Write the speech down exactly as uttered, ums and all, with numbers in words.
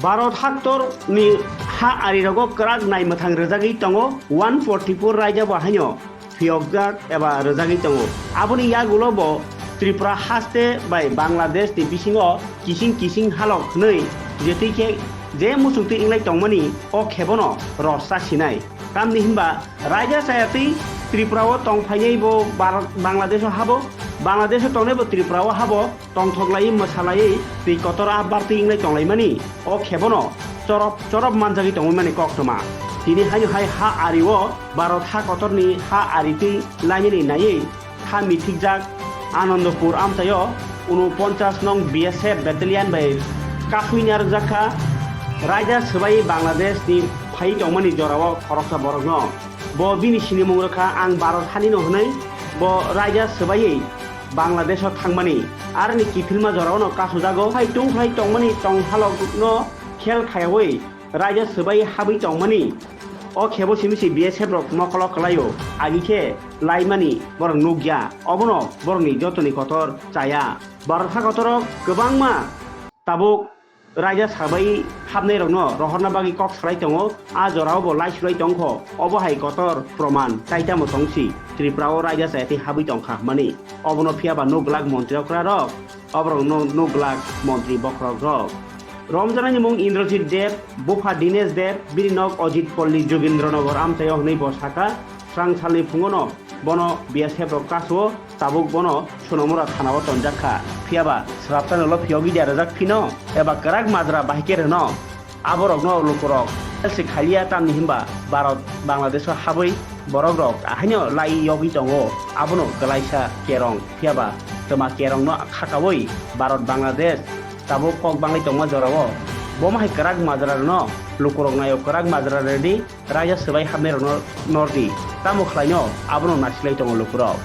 Bharat haktor ni ha ari rogo kwrak nai mwthang rwjagwi tongo, one forty four raida bo haino phiyokjak eba rwjagwi tongo. Aboni yagulo bo Tripura haste bai Bangladesh ni bisingo kising kising halok hwnwi jetwi khe je muchungtwi wnglai tongmani o khebono rorsa sinai. Tamni hinba raida chayatwi Tripura o tong phainai bo Bharat, Bangladesh o habo, Bangladesh o tongnai bo Tripura o habo, tongthok laiwi mwsa laiwi twi kotor a bartwi wnglai tonglaimani o khebono chorop chorop manjagwi tongwi mani koktwma. Tini haino hai ha ari o Bharat ha kotorni ha ari twi lainani naiwi ha mithikjak Anandapur amchaio unoponchas nong B S F battalion bai kasui narwkjak kha raida swbai Bangladesh ni phai tongmani jorao khoroksa borokno. Bo bini sinimung rwkha, "Ang Bharat hanino," hwnwi bo raida swbaiwi Bangladesh o thangmani. Aroni kiphilma jorao no kasujago. Hai tungphai tongmani tongphalokno khel khayawi raida swbai habwi tongmani. O khebo simi si B S F rok mokolo kwlaio. Agi khe laimani borok nukya. Obono borokni jotoni kotor chaya. Bharat ha kotorok kwbangma tabuk raida sabai habnairokno rohorna bagwi kok salai tongo. A jorao bo laisulai tongkho. Obo hai kotor proman kaitamo tongsi Tripura o raida chayatwi habwi tongkha hwnmani. Obono phiyaba nuk glak montri okrarok, oborokno nuk glak montri bokhorokrok. Romjanani mung Indrajit Deb, bupha Dinesh Deb, bini nok Ajit Palli Jogindra Nagar amchaio hwnwi bo sakha. Srang salni phungono bono B S F rok kasuo, tabuk bono Sonamura thanao tonjak kha. Phiyaba swrapsano ulo phiyogwi dia rwjak phino eba kwrak majra bahai khe rwno. Aborokno lukurok sel se khaliya, tamni hinba Bharat Bangladesh o habwi borokrok ahaino lai yogwi tongo. Abono kwlaisa kerong, phiyaba twma kerongno khakaui Bharat Bangladesh tabuk kok bangwi tongma jorao bomo hai kwrak majra rwno lukurok naio, kwrak majra rwdi. Raida swbai habnairokno nordi, tamo khlaino abono nasilai tongo lukurok.